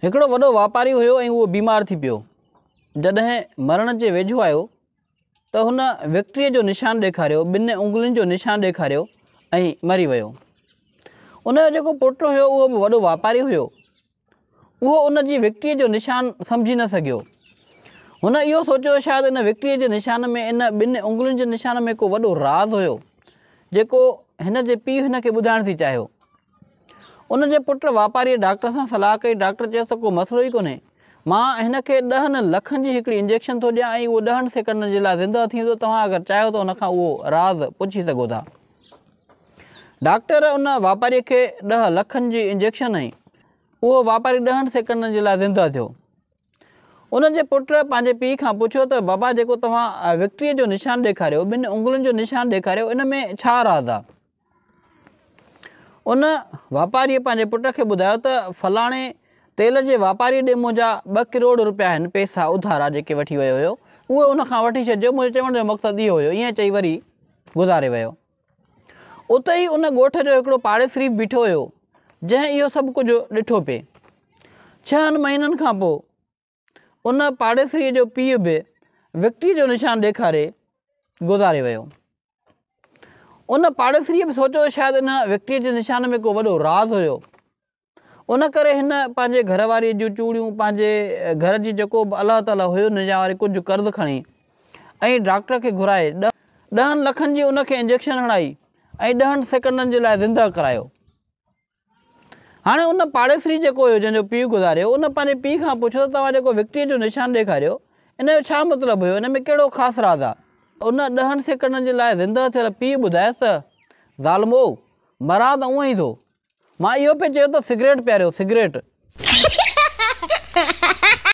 هڪڙو وڏو واپاري هيو ۽ اهو بيمار ٿي پيو. جڏهن مرڻ جي ويجهو آيو ته هن وڪٽريء جو نشان ڏيکاريو، ٻن انگلين جو نشان ڏيکاريو ۽ مري ويو. ان جو جيڪو پٽ هيو اهو به وڏو واپاري هيو. اهو ان جي وڪٽريء جو نشان سمجهي نه سگهيو. هن اهو سوچيو ته شايد ان وڪٽريء جي نشان ۾ ان ٻن انگلين جي نشان ۾ ڪو وڏو راز هيو، جيڪو هن جي پيء هن کي ٻڌائڻ ٿي چاهيو. ان جي پٽ واپاريء ڊاڪٽر سان صلاح ڪئي، ڊاڪٽر چيس ته ڪو مسئلو ئي ڪونهي، مان هن کي ڏهن لکن جي هڪڙي انجيڪشن ٿو ڏيان ۽ اهو ڏهن سيڪنڊن جي لاء زندهه ٿيندو، توهان اگر چاهيو ته ان کان اهو راز پڇي سگهو ٿا. ڊاڪٽر ان واپاريء کي ڏهه لکن جي انجيڪشن هنئي، اهو واپاري ڏهن سيڪنڊن جي لاء زندهه ٿيو. ان جي پٽ پنهنجي پيء کان پڇيو ته بابا جيڪو توهان وڪٽريء جو نشان ڏيکاريو، ٻن انگلين جو نشان ڏيکاريو، ان ۾ ڇا راز آ؟ ان واپاريء پنهنجي پٽ کي ٻڌايو ته فلاڻي تيل جي واپاريء ڏي منهنجا ٻه ڪروڙ روپيا آهن، پئسا اڌارا جيڪي وٺي ويو هيو، اهي ان کان وٺي ڇڏجو، منهنجي چوڻ جو مقصد اهو هيو. ائين چئي وري گذاري ويو. اتي ئي ان ڳوٺ جو هڪڙو پاڙيسري به بيٺو هيو، جنهن اهو سڀ ڪجهه ڏٺو پئي. ڇهن مهينن کان پوء ان پاڙيسريء جو پيء به وڪٽريء جو نشان ڏيکاري گذاري ويو. ان پاڙيسريء به سوچيو ته شايد ان وڪٽريء جي نشان ۾ ڪو وڏو راز هيو. ان ڪري هن پنهنجي گهر واريء جون چوڙيون، پنهنجي گهر جي جيڪو به الله تعاليٰ هيو ان جا واري ڪجهه قرض کڻي ۽ ڊاڪٽر کي گهرائي ڏهن لکن جي ان کي انجيڪشن هڻائي ۽ ڏهن سيڪنڊن جي لاء زندهه ڪرايو. هاڻي ان پاڙيسري جيڪو هيو جنهن جو پيء گذاريو ان پنهنجي پيء کان پڇيو ته توهان جيڪو وڪٽريء جو نشان ڏيکاريو ان جو ڇا مطلب هيو ان ۾ ڪهڙو خاص راز آ؟ ان ڏهن سيڪنڊن جي لاء زندهه ٿيل پيء ٻڌايس ته ظالمو! مران ته اونئن ئي ٿو. مان اهو پئي چيو ته سگريٽ پياريو سگريٽ.